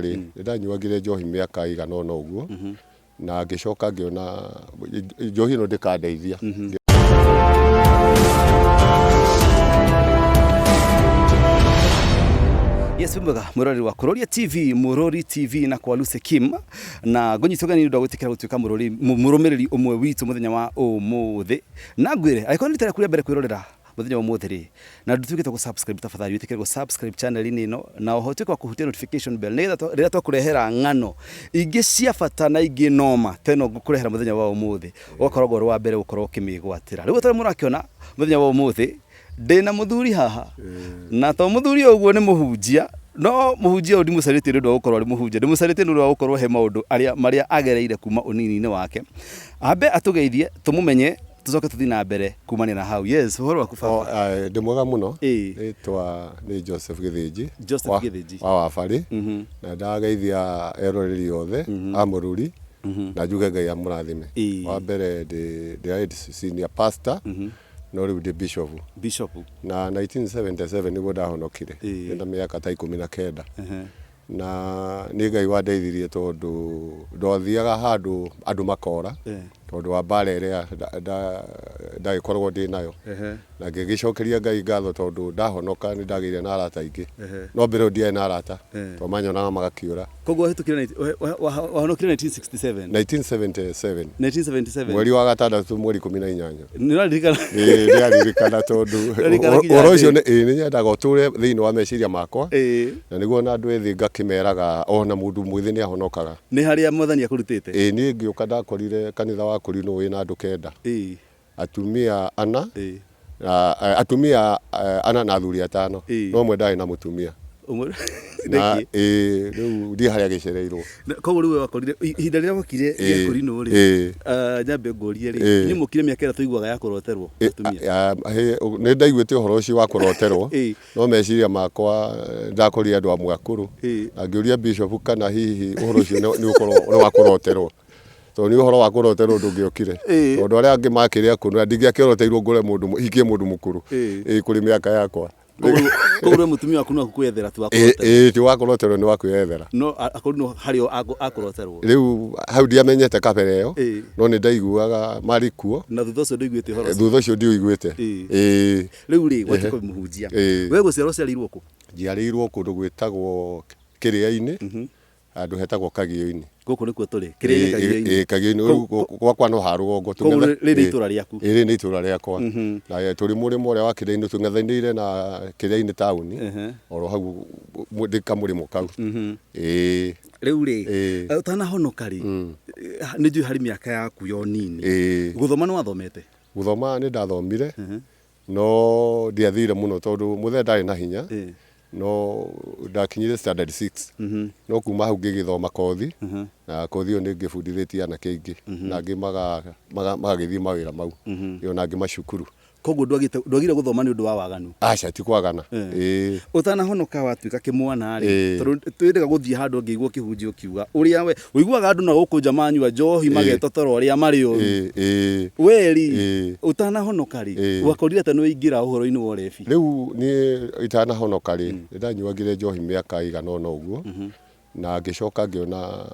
Rĩ, nĩ ndanyuangire njohi mĩaka ĩigana ũna ũguo, na ngĩcoka ngĩona njohi ĩno ndĩkandeithia. Yes, wĩ mwega mwĩroreri wa Kuroria TV, Mũrori TV na kwa Lucy Kim na ngũnyita ũgeni nĩ ũndũ wa gwĩtĩkĩra gũtuĩka mũrũmĩrĩri ũmwe witũ mũthenya wa ũmũthĩ na ngwĩre angĩkorwo nĩ rita rĩaku rĩa mbere kwĩrorera Mũthenya wa ũmũthĩ rĩ, na ndũtuĩkĩte gũ subscribe tafadhali wĩtĩkĩre gũ subscribe channel-inĩ ĩno na oho ũtuĩke wa kũhutia notification bell nĩgetha rĩrĩa twakũrehera ng'ano ingĩ cia bata na ingĩ noma ta ĩno ngũkũrehera mũthenya wa ũmũthĩ ũgakoragwo ũrĩ wa mbere gũkorwo ũkĩmĩgwatĩra. Rĩu ta ũrĩa mũrakĩona mũthenya wa ũmũthĩ ndĩna mũthuri haha na to mũthuri ũguo nĩ mũhunjia no mũhunjia ũyũ ndimũcarĩtie nĩ ũndũ wa gũkorwo arĩ mũhunjia ndĩmũcarĩtie nĩ ũndũ wa gũkorwo he maũndũ arĩa marĩa agereire kuma ũnini-inĩ wake ambe atũgeithie tũmũmenye Tũcoke tũthiĩ na mbere kumania na hau. Yes, ũhoro waku baba? Oh, eh, ndĩ mwega mũno. Ĩĩ. Rĩtwa nĩ Joseph Gĩthĩnji. Joseph wa, Gĩthĩnji. Wa Wabarĩ. Na ndageithia eroreri othe a Mũruri na njuge Ngai amũrathime. Ĩĩ. Wa mbere ndĩ ndĩrarĩ senior pastor no rĩu ndĩ bishop. Bishop. Na 1977 nĩguo ndahonokire. Ĩĩ. Ndĩ na mĩaka ta 19. Na nĩ Ngai wandeithirie tondũ ndwathiaga handũ andũ makora tondũ wa mbara ĩrĩa ndagĩkoragwo ndĩ nayo. Na ngĩgĩcokeria Ngai ngatho tondũ ndahonoka nĩ ndagĩire na arata aingĩ. No mbere ĩyo ndiarĩ na arata tondũ manyonaga magakĩũra. Koguo wahĩtũkire wahonokire 1967? 1977. 1977. Mweri wa gatandatũ mweri ikũmi na inyanya. Nĩ ũraririkana? Ĩĩ ndĩraririkana tondũ Ũraririkana nginya ũhoro ũcio atĩ? ĩĩ nĩ nyendaga ũtũre thĩinĩ wa meciria makwa. Ĩĩ. Na nĩguo ona andũ ethĩ ngakĩmeraga ona mũndũ mwĩthĩ nĩ ahonokaga. Nĩ harĩa Mwathani akũrutĩte? Ĩĩ niĩ ngĩũka ndakorire kanitha wa Kũrinũ wĩna andũ kenda. Ĩĩ. Atumia ana, Ĩĩ. na atumia ana na athuri atano. Ĩĩ. No ũmwe ndarĩ na mũtumia. Ũmwe Na nĩkĩ? ĩĩ rĩu ndiũĩ harĩa agĩcereirwo. Koguo rĩu we wakorire ihinda rĩrĩa wokire Ĩĩ. rĩa Kũrinũ rĩ, Ĩĩ. nyambe ngũrie rĩ, Ĩĩ. inyuĩ mũkire mĩaka ĩrĩa tũiguaga ya kũroterwo atumia? Nĩ ndaiguĩte ũhoro ũcio wa kũroterwo, Ĩĩ. no meciria makwa ndakorire andũ amwe akũrũ, Ĩĩ. na ngĩũria bishop kana hihi ũhoro ũcio nĩ ũkorwo nĩ wa kũroterwo. Tondũ niĩ ũhoro wa kũroterwo ndũngĩokire. Ĩĩ. Tondũ arĩa angĩ makĩrĩ akũrũ na ndingĩakĩroteirwo ngũre mũndũ hikie mũndũ mũkũrũ. Ĩĩ. Ĩĩ kũrĩ mĩaka yakwa. Koguo koguo we mũtumia waku no akwĩyethera ti wa Ĩĩ kũroterwo. ĩĩ ti wa kũroterwo nĩ wa kwĩyethera. No akorwo no harĩ o akũroterwo. Rĩu hau ndiamenyete kabere ĩyo Ĩĩ. no nĩ ndaiguaga marĩ kuo. Na thutha ũcio ndũiguĩte ũhoro ũcio. Thutha ũcio ndiũiguĩte. Ĩĩ. Ĩĩ. Rĩu rĩ, watuĩka mũhunjia. Ĩĩ. We gũciarwo ũciarĩirwo kũ? Njiarĩirwo kũndũ gwĩtagwo Kĩrĩa-inĩ. Handũ hetagwo Kagio-inĩ. Gũkũ nĩkuo tũrĩ, Kĩrĩa-inĩ Kagio-inĩ. Ĩĩ Kagio-inĩ, rĩu gwakwa no ha rũgongo. Koguo rĩrĩ nĩ itũra rĩaku? Ĩĩ rĩrĩ nĩ itũra rĩakwa. Na tũrĩ mũrĩmo ũrĩa wa Kĩrĩa-inĩ, tũng'ethanĩire na Kĩrĩa-inĩ taũni, oro hau ndĩ kamũrĩmo kau. Ĩĩ. Rĩu rĩ, ũtanahonoka rĩ, nĩ njũĩ harĩ mĩaka yaku ya ũnini, gũthoma nĩ wathomete? Gũthoma nĩ ndathomire, No ndiathire mũno tondũ mũthee ndarĩ na hinya no ndakinyire standard 6 no kuma hau ngĩgĩthoma kothi na kothi ĩyo nĩ ngĩbundithĩtie anake aingĩ na angĩ magagĩthiĩ mawĩra mau ĩyo na angĩ macukuru. Koguo ndwagire gũthoma nĩ ũndũ wa waganu? Aca ti kwagana. Ĩĩ. Ũtanahonoka watuĩka kĩmwana rĩ, tondũ twendaga gũthiĩ handũ ngĩigua ũkĩhunjia ũkiuga ũrĩa we Ũiguaga andũ na gũkũ nja manyua njohi magetotora ũrĩa marĩ oru. We rĩ, ũtanahonoka rĩ, wakorire atĩa nĩ waingĩra ũhoro-inĩ wa ũrebi? Rĩu niĩ itanahonoka rĩ, nĩ ndanyuangire njohi mĩaka ĩigana ũna ũguo, na ngĩcoka ngĩona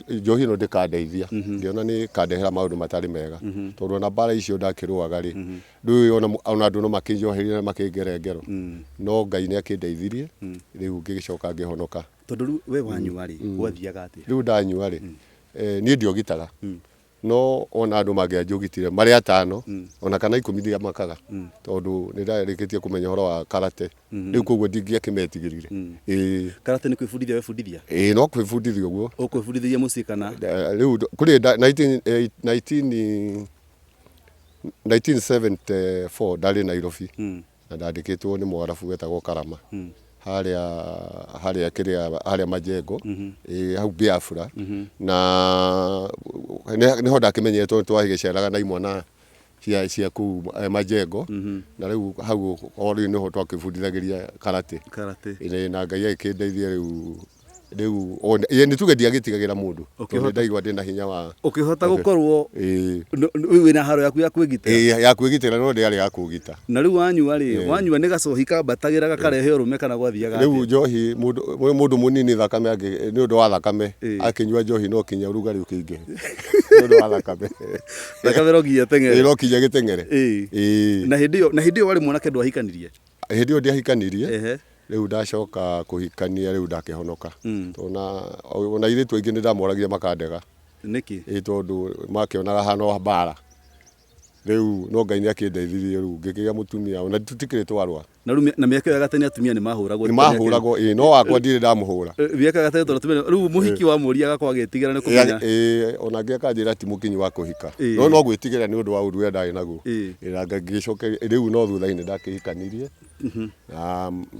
njohi ĩno ndĩkandeithia, ngĩona nĩ ĩkandehera maũndũ matarĩ mega, tondũ ona mbara icio ndakĩrũaga rĩ, ndũĩ ona andũ no makĩnjoherie na makĩngere ngero, no Ngai nĩ akĩndeithirie, rĩu ngĩgĩcoka ngĩhonoka. Tondũ rĩu we wanyua rĩ, gwathiaga atĩa? Rĩu ndanyua rĩ, niĩ ndiogitaga, no ona andũ mangĩanjũgitire marĩ atano ona kana ikũmi ndiamakaga tondũ nĩ ndarĩkĩtie kũmenya ũhoro wa karate, rĩu koguo ndingĩakĩmetigĩrire. Ĩĩ. Karate nĩ kwĩbundithia webundithia? Ĩĩ no kwĩbundithia ũguo. Ũkwĩbundithirie mũciĩ kana? Rĩu kũrĩ 1974 ndarĩ Nairobi. Na ndandĩkĩtwo nĩ mwarabu wetagwo Karama harĩa harĩa kĩrĩa harĩa Majengo ĩ hau Biafra na nĩho ndakĩmenyire tondũ twagĩceraga na imwana cia cia kũu Majengo na rĩu hau o rĩu nĩho twakĩbundithagĩria karate. Karate. Ĩ na Ngai agĩkĩndeithia rĩu. Rĩu ĩĩ nĩ tuge ndiagĩtigagĩra mũndũ tondũ Ũkĩhota- nĩ ndaigua ndĩna hinya wa Ũkĩhota gũkorwo ĩĩ wĩna haro yaku ya kwĩgitĩra. Ĩĩ, ya kwĩgitĩra no ndĩarĩ ya kũgita. Na rĩu wanyua rĩ, wanyua nĩ gacohi kambatagĩra gakarehe ũrũme kana gwathiaga Rĩu atĩa? njohi mũndũ mũndũ mũnini thakame nĩ ũndũ wa thakame akĩnyua njohi no kinya ũrugarĩ ũkĩingĩhe nĩ ũndũ wa thakame. Thakame no nginya Ĩĩ, ĩteng'ere. no kinya gĩteng'ere. Ĩĩ. Ĩĩ. Na hĩndĩ ĩyo warĩ mwanake ndwahikanirie? Hĩndĩ ĩyo ndiahikanirie. Ehe. Rĩu ndacoka kũhikania rĩu ndakĩhonoka. Tondũ ona airĩtu aingĩ nĩ ndamoragia makandega. Nĩkĩ? Ĩĩ tondũ makĩonaga hana o mbara. Rĩu no Ngai nĩ akĩndeithirie rĩu ngĩkĩgĩa mũtumia ona tũtikĩrĩ twarũa. Na rĩu na mĩaka ĩyo ya gatene atumia nĩ mahũragwo. Nĩ mahũragwo ĩĩ no wakwa ndirĩ ndamũhũra. Mĩaka ya gatene tondũ atumia rĩu mũhiki wamũria agakorwo agĩtigĩra nĩ kũmenya. Ĩĩ ona angĩ akanjĩra ti mũkinyu wa kũhika. Ĩĩ. No no gwĩtigĩra nĩ ũndũ wa ũru ũrĩa ndarĩ naguo. Ĩĩ. Ĩĩ na ngĩcokeria rĩu no thutha-inĩ ndakĩhikanirie.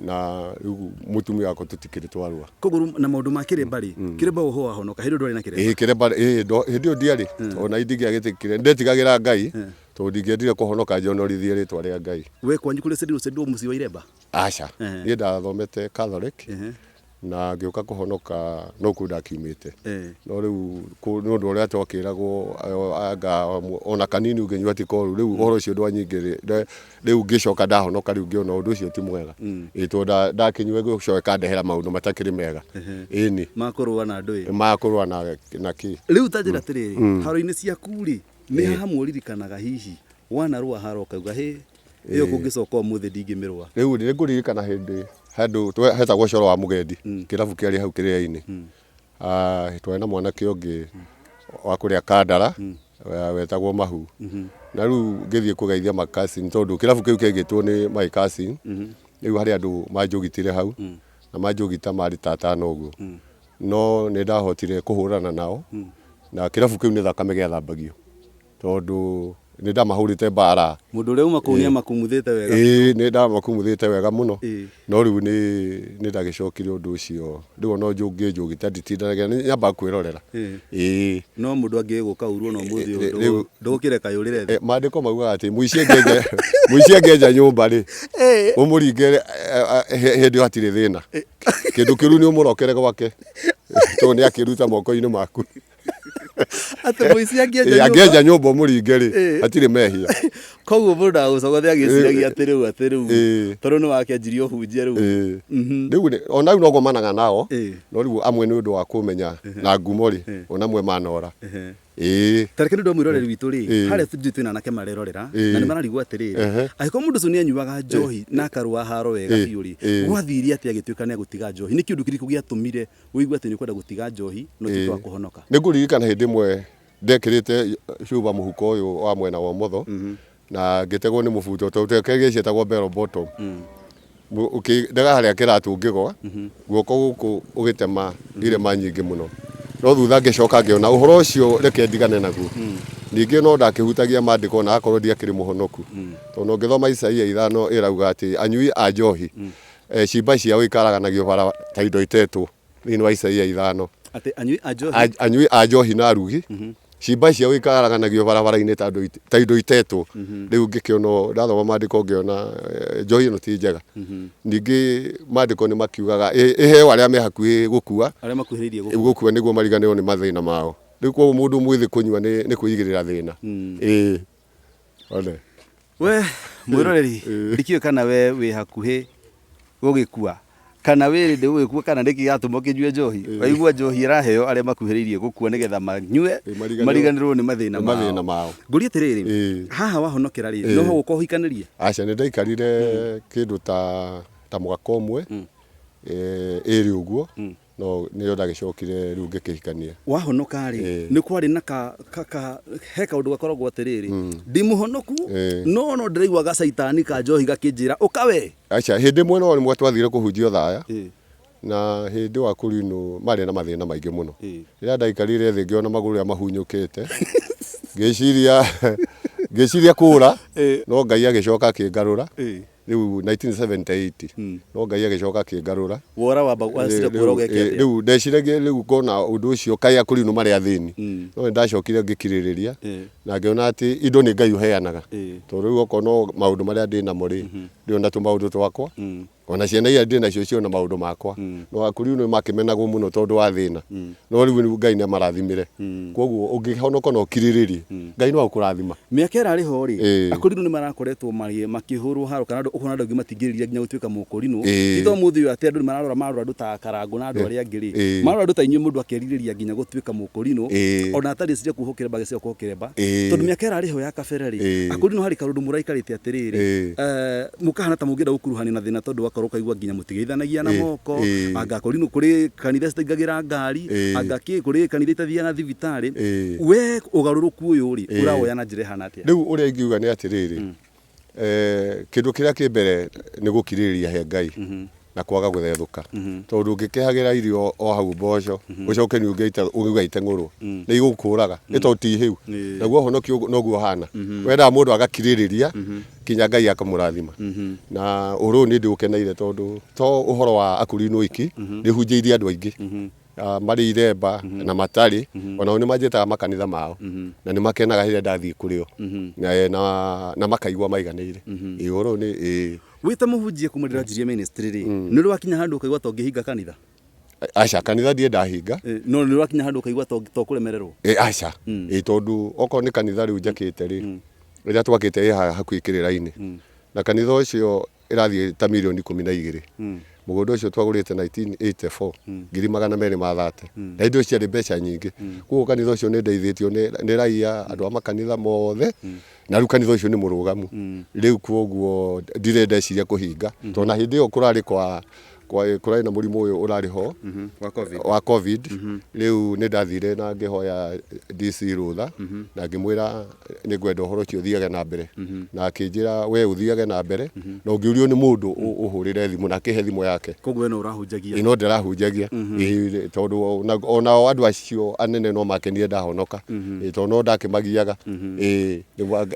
Na rĩu mũtumia wakwa tũtikĩrĩ twarũa. Koguo rĩu na maũndũ ma kĩremba rĩ, kĩremba oho wahonoka hĩndĩ ĩyo ndwarĩ na kĩremba? Ĩĩ kĩremba ĩĩ hĩndĩ ĩyo ndiarĩ ona ndingĩagĩtĩkire ndetigagĩra Ngai tondũ ndingĩendire kũhonoka njonorithie rĩtwa rĩa Ngai. We kwanyu kũrĩ Sediru Sediru mũciĩ wa iremba? Aca, niĩ ndathomete Catholic na ngĩũka kũhonoka no kuo ndakiumĩte. No rĩu nĩ ũndũ ũrĩa twakĩragwo anga ona kanini ũngĩnyua ti koru, rĩu ũhoro ũcio ndwanyingĩrĩire, rĩu ngĩcoka ndahonoka rĩu ngĩona ũndũ ũcio ti mwega. Ĩĩ tondũ ndakĩnyua ĩgũcoka ĩkandehera maũndũ matakĩrĩ mega. Ĩni. Ma kũrũa na andũ ĩ. Ma kũrũa na kĩ. Rĩu ta njĩra atĩrĩrĩ, haro-inĩ ciaku rĩ, nĩ ha hamwe ũririkanaga hihi wanarũa haro ũkauga hĩ, ĩyo kũngĩcoka ũmũthĩ ndingĩmĩrũa? Rĩu nĩ ngũririkana hĩndĩ handũ hetagwo coro wa mũgendi, kĩrabu kĩarĩ hau kĩrĩa-inĩ. Twarĩ na mwanake ũngĩ wa kũrĩa Kandara wetagwo Mahu. Na rĩu ngĩthiĩ kũgeithia my cousin tondũ kĩrabu kĩu kĩaigĩtwo nĩ my cousin. Rĩu harĩ andũ manjũgitire hau na manjũgita marĩ ta atano ũguo. No nĩ ndahotire kũhũrana nao na kĩrabu kĩu nĩ thakame gĩathambagio. Tondũ nĩ ndamahũrĩte mbara. Mũndũ ũrĩa uma kũu nĩ amakumuthĩte wega. Ĩĩ nĩ ndamakumuthĩte wega mũno. No rĩu nĩ ndagĩcokire ũndũ ũcio. Rĩu ona ũngĩnjũgita nditindanagia nĩ nyambaga kwĩrorera. Ĩĩ. No mũndũ angĩgũka ũru ona ũmũthĩ ũyũ ndũgũkĩreka yũrĩre thĩ. Maandĩko maugaga atĩ mũici angĩenja nyũmba rĩ, ũmũringe hĩndĩ ĩyo hatirĩ thĩna. Kĩndũ kĩũru nĩ ũmũrokere gwake tondũ nĩ akĩruta moko-inĩ maku. Atĩ mũici angĩenja nyũmba. Angĩenja nyũmba ũmũringe rĩ, hatirĩ mehia. Koguo mũndũ ndagagũcogothe agĩciragia atĩ rĩu atĩ rĩu tondũ nĩ wakĩanjirie ũhunjia rĩu. Rĩu ona rĩu no ngomanaga nao, no rĩu amwe nĩ ũndũ wa kũmenya na ngumo rĩ, ona amwe manora. Ĩĩ. Ta reke nĩ ũndũ wa mwĩroreri witũ rĩ, harĩa studio twĩna anake marerorera na nĩ mararigwo atĩrĩrĩ, angĩkorwo mũndũ ũcio nĩ anyuaga njohi na akarũa haro wega biũ rĩ, gwathire atĩa agĩtuĩka nĩ egũtiga njohi? Nĩ kĩũndũ kĩrĩkũ gĩatũmire Ũigue atĩ nĩ ũkwenda gũtiga njohi na ũtuĩke wa kũhonoka. Nĩ ngũririkana hĩndĩ ĩmwe ndekĩrĩte cuba mũhuko ũyũ wa mwena wa ũmotho na ngĩtegwo nĩ mũbuto tondũ twekĩrire cietagwo bell bottom. Ũkĩndega harĩa kĩratũ ngĩgwa, guoko gũkũ ũgĩtema irema nyingĩ mũno. No thutha ngĩcoka ngĩona ũhoro ũcio reke ndigane naguo. Ningĩ no ndakĩhutagia maandĩko ona akorwo ndiakĩrĩ mũhonoku. Tondũ ũngĩthoma Isaia ithano ĩrauga atĩ anyui a njohi Ciimba ciao ikaraganagio bara ta indo itetwo thĩinĩ wa Isaia ithano. Atĩ anyui a njohi. Anyui a njohi na arugi ciimba ciao ikaraganagio barabara-inĩ ta indo itetwo. Rĩu ngĩkĩona ndathoma maandĩko ngĩona njohi ĩno ti njega. Ningĩ maandĩko nĩ makiugaga ĩheo arĩa me hakuhĩ gũkua. Arĩa makuhĩrĩirie gũkua. Gũkua nĩguo mariganĩrwo nĩ mathĩna mao. Rĩu koguo mũndũ mwĩthĩ kũnyua nĩ kwĩigĩrĩra thĩna. Ĩĩ. One. We mwĩroreri ndikĩũĩ kana we wĩ hakuhĩ gũgĩkua kana wĩ rĩndĩ gũgĩkua kana nĩkĩ gĩatũma ũkĩnyue njohi waigua njohi ĩraheo arĩa makuhĩrĩirie gũkua nĩgetha manyue mariganĩrwo nĩ mathĩna Nĩ mathĩna mao. Ngũrie atĩrĩrĩ haha wahonokera rĩ no ho gũka ũhikanĩrie? Aca nĩ ndaikarire kĩndũ ta mwaka ũmwe ĩrĩ ũguo No nĩrĩo ndagĩcokire rĩu ngĩkĩhikania. Wahonoka-rĩ, nĩ kwarĩ na ka, ka, ka, he kaũndũ gakoragwo atĩrĩrĩ, ndĩ mũhonoku, no no ndĩraigua gacaitani ka njohi gakĩnjĩra, ũka we. Aca, hĩndĩ ĩmwe no rĩmwe twathire kũhunjia Othaya, na hĩndĩ ĩyo Akũrinũ marĩ na mathĩna maingĩ mũno. Rĩrĩa ndaikarire thĩ ngĩona magũrũ ũrĩa mahunyũkĩte, ngĩciria ngĩciria kũra, no Ngai agĩcoka akĩngarũra. Rĩu 1978 no Ngai agĩcoka akĩngarũra. Wora wamba wacire kũra ũgeke atĩa? Rĩu ndeciragia rĩu ngona ũndũ ũcio kaĩ akũrinũ marĩ athĩni. No nĩ ndacokire ngĩkirĩrĩria na ngĩona atĩ indo nĩ Ngai ũheanaga. Tondũ rĩu okorwo no maũndũ marĩa ndĩ namo rĩ, Ndĩ ona tũmaũndũ twakwa, ona ciana iria ndĩ nacio ciona maũndũ makwa. No akũrinũ nĩ makĩmenagwo mũno tondũ wa thĩna, no rĩu Ngai nĩ amarathimire. Koguo ũngĩhonoka na ũkirĩrĩrie, Ngai no agũkũrathima. Mĩaka ĩrarĩ ho rĩ, akũrinũ nĩ marakoretwo makĩhũrwo haro, kana andũ ũkona andũ aingĩ matingĩrirĩria nginya gũtuĩka mũkũrinũ. Ti ta ũmũthĩ ũyũ atĩ andũ nĩ mararora, marora andũ ta Karangũ na andũ arĩa angĩ rĩ, marora andũ ta inyuĩ mũndũ akerirĩria nginya gũtuĩka mũkũrinũ, ona atarĩ eciria kuohwo kĩremba agĩciria kuohwo kĩremba. Tondũ mĩaka ĩrarĩ ho ya kabere rĩ, akũrinũ harĩ kaũndũ mũraikarĩte atĩrĩrĩ, mũkahana ta mũngĩenda gũkuruhanio na thĩna, tondũ wakorwo ũkaigua nginya mũtigeithanagia na moko, anga akũrinũ kũrĩ kanitha citaingagĩra ngari, anga kĩ kũrĩ kanitha itathiaga thibitarĩ. We ũgarũrũku ũyũ rĩ, ũrawoya na njĩra ĩhana atĩa? Rĩu ũrĩa ingiuga nĩ atĩrĩrĩ, kĩndũ kĩrĩa kĩ mbere nĩ gũkirĩrĩria he Ngai na kwaga gũthethũka, tondũ ũngĩkĩhagĩra irio o hau mboco, ũcoke ningĩ ũgaite ng'ũrwo, nĩ igũkũraga nĩ tondũ ti hĩu. Naguo ũhonokio noguo ũhana, wendaga mũndũ agakirĩrĩria kinya Ngai akamũrathima. Na ũhoro ũyũ nĩ ndĩũkeneire, tondũ to ũhoro wa akũrinũ iki, nĩ hunjĩirie andũ aingĩ marĩ iremba na matarĩ, onao nĩ manjĩtaga makanitha mao na nĩ makenaga rĩrĩa ndathiĩ kũrĩ o na makaigua maiganĩire. Ĩĩ, ũhoro ũyũ nĩ ĩĩ. Wĩ ta mũhunjia kuma rĩrĩa wanjirie ministry rĩ, nĩ ũrĩ wakinya handũ ũkaigua ta ũngĩhinga kanitha? Aca, kanitha ndirĩ ndahinga. No nĩ ũrĩ wakinya handũ ũkaigua ta ũkũremererwo? Aca. Ĩ tondũ okorwo nĩ kanitha rĩu njakĩte rĩ, ĩrĩa twakĩte ĩ haha hakuhĩ kĩrĩra-inĩ, na kanitha ũcio ĩrathiĩ ta mirioni 12. Mũgũnda ũcio twagũrĩte 1984 230,000, na indo ciarĩ mbeca nyingĩ. Koguo kanitha ũcio nĩ ndeithĩtio nĩ raia, andũ a makanitha mothe, na rĩu kanitha ũcio nĩ mũrũgamu rĩu. Koguo ndirĩ ndeciria kũhinga, tondũ na hĩndĩ ĩyo kũrarĩ kwa kũrarĩ na mũrimũ ũyũ ũrarĩ ho wa Covid. Wa Covid. Rĩu nĩ ndathire na ngĩhoya DC rũtha na ngĩmwĩra nĩ ngwenda ũhoro ũcio ũthiage na mbere, na akĩnjĩra we ũthiage na mbere, na ũngĩũrio nĩ mũndũ ũhũrĩre thimũ, na akĩhe thimũ yake. Koguo we no ũrahunjagia? Ĩ, no ndĩrahunjagia. Ĩ, tondũ onao andũ acio anene no makenire ndahonoka. Ĩ, tondũ no ndakĩmagiaga. Ĩ,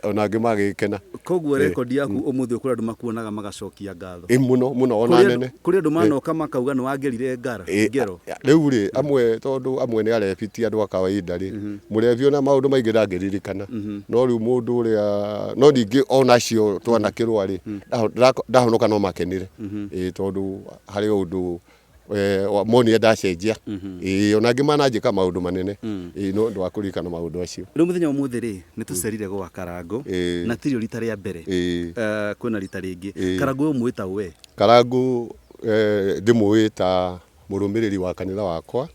ona angĩ magĩkena. Koguo rekondi yaku ũmũthĩ kũrĩ andũ makuonaga magacokia ngatho? Ĩ, mũno mũno, ona anene. Kũrĩ andũ manoka makauga nĩ wangerire ngara ngero? Rĩu rĩ, amwe, tondũ amwe nĩ arebi, ti andũ a kawaida rĩ, mũrebi ona maũndũ maingĩ ndangĩririkana. No rĩu mũndũ ũrĩa no ningĩ ona acio twanakĩrũa rĩ, ndahonoka no makenire. Ĩ, tondũ harĩ ũndũ monire ndacenjia. Ĩ, ona angĩ mananjĩka maũndũ manene. Ĩ, no ũndũ wa kũririkana maũndũ acio. Rĩu mũthenya wa ũmũthĩ rĩ, nĩ tũcerire gwa Karangũ, na tirio rita rĩa mbere. Kwĩna rita rĩngĩ. Karangũ ũyũ mũĩ ta we? Karangũ ndĩmũĩ ta mũrũmĩrĩri wa kanitha wakwa,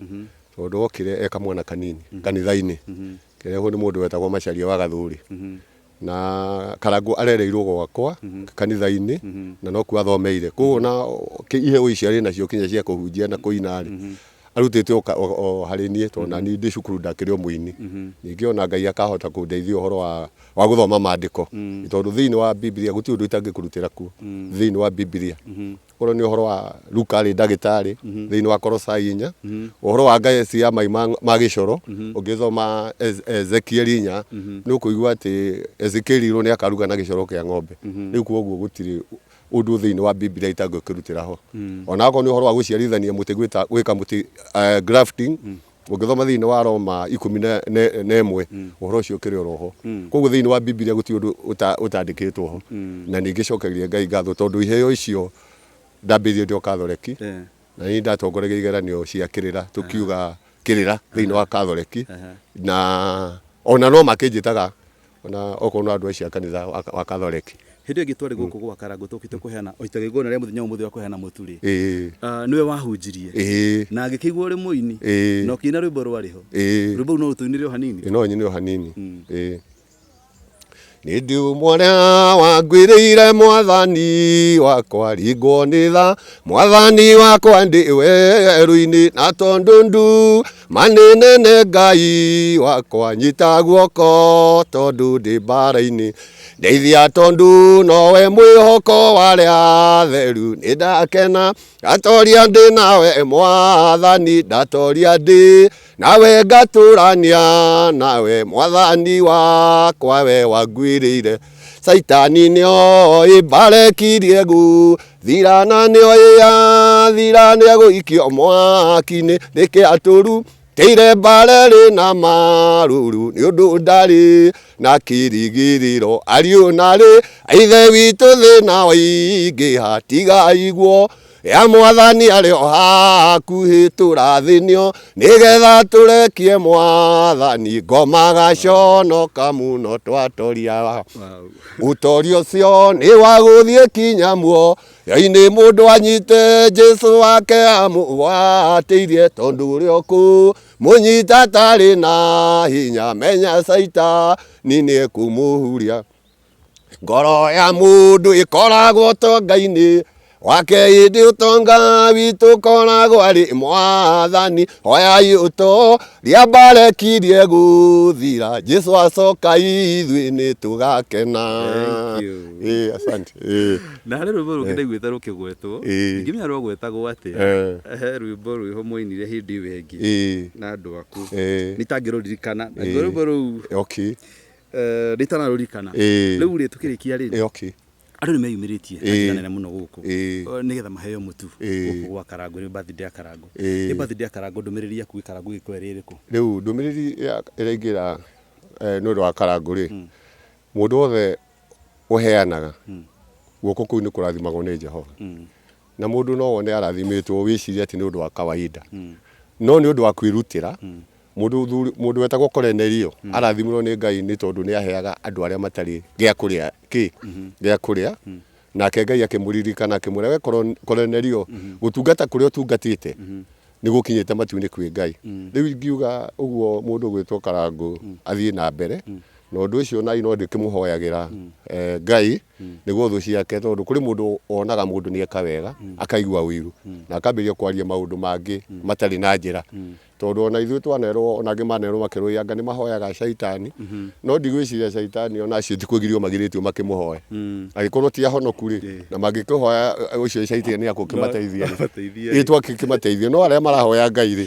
tondũ okire e kamwana kanini kanitha-inĩ, kĩrehwo nĩ mũndũ wetagwo Macharia wa Gathũri. Na Karangũ arereirwo gwakwa kanitha-inĩ na nokuo athomeire. Koguo na iheo icio arĩ nacio kinya cia kũhunjia na kũina rĩ, arutĩte o harĩ niĩ, tondũ naniĩ ndĩ cukuru ndakĩrĩ o mũini. Ningĩ ona Ngai akahota kũndeithia ũhoro wa gũthoma maandĩko, tondũ thĩinĩ wa Bibilia gũtirĩ ũndũ itangĩkũrutĩra kuo thĩinĩ wa Bibilia. Okorwo nĩ ũhoro wa Luka arĩ ndagĩtarĩ thĩinĩ wa Kolosai 4, ũhoro wa ngaci ya mai ma gĩcoro, ũngĩthoma Ezekieli 4, nĩ ũkũigua atĩ Ezekieli irwo nĩ akaruga na gĩcoro kĩa ng'ombe. Rĩu koguo gũtirĩ ũndũ thĩinĩ wa Bibilia itangĩkĩrutĩra ho. Ona akorwo nĩ ũhoro wa gũciarithania mũtĩ, gwĩka mũtĩ grafting, ũngĩthoma thĩinĩ wa Roma 11, ũhoro ũcio ũkĩrĩ oro ho. Koguo thĩinĩ wa Bibilia gũtirĩ ũndũ ũtandĩkĩtwo ho. Na ningĩ cokeria Ngai ngatho, tondũ iheo icio ndambĩrĩirie ndĩ o Katholeki, na niĩ ndatongoragia igeranio cia kĩrĩra, tũkiuga kĩrĩra thĩinĩ wa Katholeki, na ona no makĩnjĩtaga ona okorwo no andũ acio a kanitha wa Katholeki. Hĩndĩ ĩyo ĩngĩ twarĩ gũkũ gwa Karangũ tũkĩte kũheana o ta igongona rĩa mũthenya ũmũthĩ wa kũheana mũtu rĩ, nĩwe wahunjirie na ngĩkĩigua ũrĩ mũini na ũkĩina rwĩmbo rwarĩ ho. Rwĩmbo rũu no rũtũinĩre o hanini? Ĩ, no nyine o hanini. Ĩĩ. Nĩ ndĩ ũmwe ũrĩa wangwĩrĩire, mwathani wakwa, ringwo nĩ tha, mwathani wakwa, ndĩ werũ-inĩ, na tondũ ndu ma nĩ nene, Ngai wakwa, nyita guoko, tondũ ndĩ mbara-inĩ, ndeithia, tondũ nowe mwĩhoko wa arĩa atheru. Nĩ ndakena ndatoria ndĩ nawe, mwathani, ndatoria ndĩ nawe, ngatũrania nawe, mwathani wakwa, we wanguĩrĩire. Caitani nĩoĩ mbarekirie gũthira, na nĩoĩ yathira nĩegũikio mwaki-inĩ. Nĩkĩ atũru Teire mbara ĩrĩ na marũrũ nĩ ũndũ ndarĩ na kĩrĩgĩrĩro ariũ narĩ ithe witũ thĩna waingĩha tigaiguo ya mwathani arĩ o hakuhĩ tũrathĩnio nĩgetha tũrekie mwathani ngoma gaconoka mũno twatoria ũtoria ũcio nĩ wa gũthiĩ kinya muo Yainĩ mũndũ anyite Jesu wake amũgwatĩirie tondũ ũrĩa ũkũmũnyita atarĩ na hinya menya caitani nĩekũmũhuria. Ngoro ya mũndũ ĩkoragwo ũtonga-inĩ wake ĩndĩ ũtonga witũ ũkoragwo arĩ mwathani. Hoyai ũtoria mbarekirie gũthira Jesu acoka ithuĩ nĩ tũgakena. Thank you. Ĩĩ, asante. Ĩĩ. Na harĩ rwĩmbo rũngĩ ndaiguĩte rũkĩgwetwo Ĩĩ. ngĩmenya rwagwetagwo atĩa Eh. he rwĩmbo rwĩho mwainire hĩndĩ ĩyo ĩngĩ Ĩĩ. na andũ aku Ĩĩ. nitangĩrũririkana naguo rwĩmbo rũu Okay. nditanarũririkana Ĩĩ. rĩu rĩ tũkĩrĩkia rĩ Ĩĩ, okay. andũ nĩ meyumĩrĩtie na Ĩĩ. njĩra nene mũno gũkũ Ĩĩ. Nĩgetha maheo mũtu Ĩĩ. gũkũ gwa Karangũ nĩ birthday ya Karangũ Ĩĩ. nĩ birthday ya Karangũ ndũmĩrĩri yaku gwĩ Karangũ ĩgĩkorwo ĩrĩ ĩrĩkũ Rĩu ndũmĩrĩri ĩrĩa ingĩra nĩ ũndũ wa Karangũ rĩ, mũndũ wothe ũheanaga guoko kũu nĩ kũrathimagwo nĩ Jehova. Na mũndũ no wone arathimĩtwo wĩcirie atĩ nĩ ũndũ wa kawaida. No nĩ ũndũ wa kwĩrutĩra, mũndũ wetagwo Korenelio arathimirwo nĩ Ngai nĩ tondũ nĩ aheaga andũ arĩa matarĩ gĩa kũrĩa kĩ gĩa kũrĩa. Nake Ngai akĩmũririkana akĩmwĩra we Korenelio gũtungata kũrĩa ũtungatĩte nĩ gũkinyĩte matu-inĩ kwĩ Ngai. Rĩu ingiuga ũguo mũndũ ũgwĩtwo Karangũ athiĩ na mbere na ũndũ ũcio na no ndĩkĩmũhoyagĩra Ngai nĩguo thũ ciake tondũ kũrĩ mũndũ wonaga mũndũ nĩ eka wega akaigua ũiru na akambĩrĩria kwaria maũndũ mangĩ matarĩ na njĩra. Tondũ ona ithuĩ twanerwo ona angĩ manerwo makĩrwo anga nĩ mahoyaga caitani no ndigwĩciria caitani ona acio ti kũgirio magirĩtio makĩmũhoe. Angĩkorwo ti ahonoku rĩ na mangĩkĩhoya ũcio caitani nĩ akũkĩmateithia rĩ. Amateithie Ĩĩ twakĩmateithia no arĩa marahoya Ngai rĩ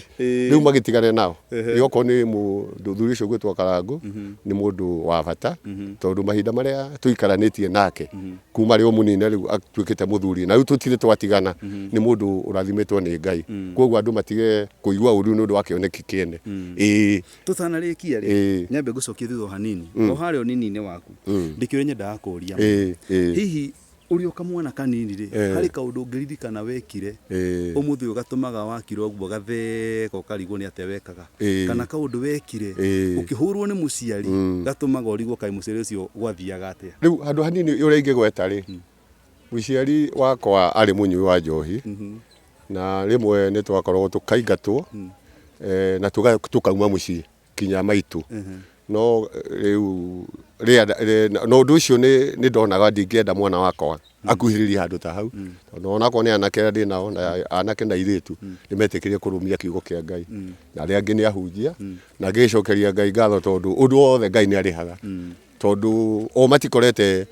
rĩu magĩtigane nao. Ĩ okorwo nĩ mũthuri ũcio ũgwĩtwo Karangũ nĩ mũndũ wa bata tondũ mahinda marĩa tũikaranĩtie nake kuma arĩ o mũnini na rĩu atuĩkĩte mũthuri na rĩu tũtirĩ twatigana nĩ mũndũ ũrathimĩtwo nĩ Ngai. Koguo andũ matige kũigua ũru nĩ ũndũ wa kĩoneki kĩene. Ĩĩ. Tũtanarĩkia rĩ Ĩĩ. nyambe ngũcokie thutha o hanini o harĩa ũnini-inĩ waku ndĩkĩũria nyendaga kũria Ĩĩ, ĩĩ. hihi ũrĩ o kamwana kanini rĩ Ĩĩ. harĩ kaũndũ ũngĩririkana wekire Ĩĩ. ũmũthĩ ũyũ gatũmaga wakira ũguo gatheka ũkarigwo nĩ atĩa wekaga Ĩĩ. kana kaũndũ wekire Ĩĩ. ũkĩhũrwo nĩ mũciari gatũmaga ũrigwo kaĩ mũciari ũcio gwathiaga atĩa Rĩu handũ hanini ũrĩa ingĩgweta rĩ mũciari wakwa arĩ mũnyui wa njohi na rĩmwe nĩ twakoragwo tũkaingatwo na tũkauma mũciĩ kinya maitũ no rĩu no ũndũ ũcio nĩ ndonaga ndingĩenda mwana wakwa akuhĩrĩrie handũ ta hau tondũ onakorwo nĩ anake arĩa ndĩ nao na anake na airĩtu nĩ metĩkĩrie kũrũmia kiugo kĩa Ngai na arĩa angĩ nĩ ahunjia na ngĩgĩcokeria Ngai ngatho tondũ ũndũ wothe Ngai nĩ arĩhaga tondũ o matikorete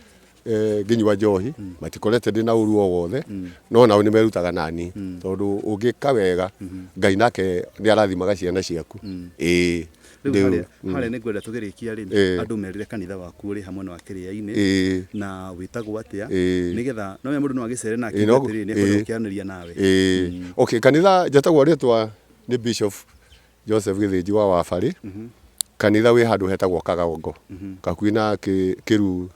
ngĩnyua njohi matikorete ndĩ na ũru o wothe no nao nĩ merutaga nani tondũ ũngĩka wega Ngai nake nĩ arathimaga ciana ciaku. Ĩĩ. Rĩu Rĩu, harĩa nĩ ngwenda tũgĩrĩkia rĩ Ĩĩ. andũ merĩre kanitha waku ũrĩ hamwe na wa Kĩrĩainĩ Ĩĩ. na wĩtagwo atĩa Ĩĩ. nĩgetha no mũndũ no agĩcere na Ĩĩ, akiuge no- atĩrĩrĩ nĩ ekwenda ĩĩ. gũkĩaranĩria nawe. Ĩĩ. Okay, kanitha njetagwo rĩtwa nĩ Bishop Joseph Gĩthĩnji wa Wabarĩ. Kanitha wĩ handũ hetagwo Kagongo hakuhĩ na Kĩru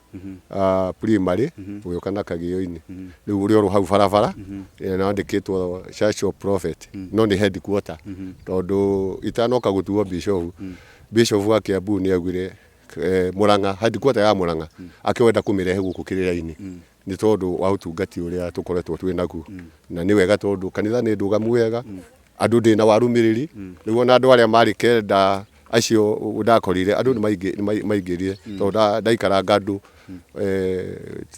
primary ũgĩũka na Kagĩo-inĩ. Rĩu ũrĩ oro hau barabara na wandĩkĩtwo Church of Prophet no nĩ headquarter tondũ itanoka gũtuo bishop, bishop wa Kiambu nĩ augire Murang'a, headquarter ya Murang'a akĩwenda kũmĩrehe gũkũ Kĩrĩainĩ nĩ tondũ wa ũtungati ũrĩa tũkoretwo twĩ naguo. Na nĩ wega tondũ kanitha nĩ ndũgamu wega, andũ ndĩna warũmĩrĩri, rĩu ona andũ arĩa marĩ kenda acio ndakorire andũ nĩ maingĩrire tondũ ndaikaranga andũ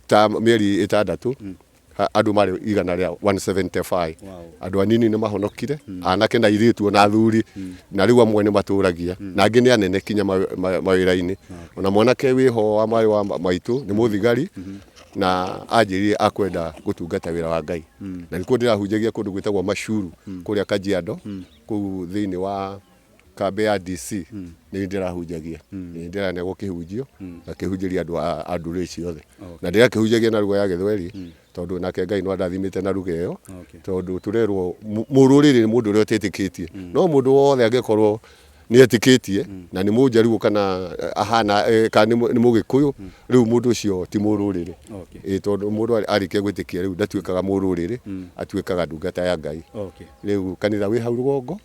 ta mĩeri 6 andũ marĩ igana rĩa 175. Andũ anini nĩ mahonokire, anake na airĩtu ona athuri, na rĩu amwe nĩ matũragia na angĩ nĩ anene kinya mawĩra-inĩ. Ona mwanake wĩho wa mwarĩ wa maitũ nĩ mũthigari na anjĩrire akwenda gũtungata wĩra wa Ngai. Na nĩkuo ndĩrahunjagia kũndũ gwĩtagwo Mashuru kũrĩa Kajiado kũu thĩinĩ wa kambĩ ya DC nĩ ndĩrahunjagia. Nĩ ndĩranegwo kĩhunjio na kĩhunjĩria andũ a ndũrĩrĩ ciothe. Na ndĩrakĩhunjagia na lugha ya Gĩthweri Tondũ nake Ngai no andathimĩte na ruga ĩyo. Okay. Tondũ tũrerwo mũrũrĩrĩ nĩ mũndũ ũrĩa ũtetĩkĩtie. No mũndũ wothe angĩkorwo nĩ etĩkĩtie na nĩ mũnjaruo kana ahana kana nĩ mũgĩkũyũ, rĩu mũndũ ũcio ti mũrũrĩrĩ. Okay. Ĩ tondũ mũndũ arĩkia gwĩtĩkia rĩu ndatuĩkaga mũrũrĩrĩ, atuĩkaga ndungata ya Ngai. Okay. Rĩu kanitha wĩ hau rũgongo,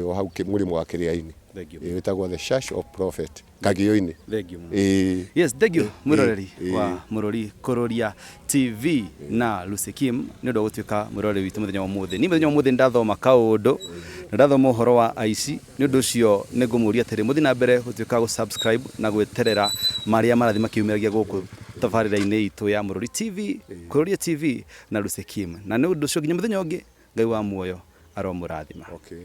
o hau mũrĩmo wa Kĩrĩa-inĩ. Thank you. Ĩ, wĩtagwo The Church of Prophet Kagio-inĩ. Thank you mũno. Ĩ. Yes, thank you mwĩroreri Ĩ. wa Mũrori Kũrũria TV na Lucy Kim nĩ ũndũ wa gũtuĩka mwĩroreri witũ mũthenya wa ũmũthĩ. Niĩ mũthenya wa ũmũthĩ nĩndathoma kaũndũ na ndathoma ũhoro wa aici, nĩ ũndũ ũcio nĩ ngũmũria atĩrĩ mũthiĩ na mbere gũtuĩka gũ subscribe na gweterera marĩa marathiĩ makĩumĩragia gũkũ tabarĩra-inĩ itũ ya Mũrori TV, Kũrũria TV na Lucy Kim. Na nĩ ũndũ ũcio nginya mũthenya ũngĩ, Ngai wa muoyo aromũrathima. Okay.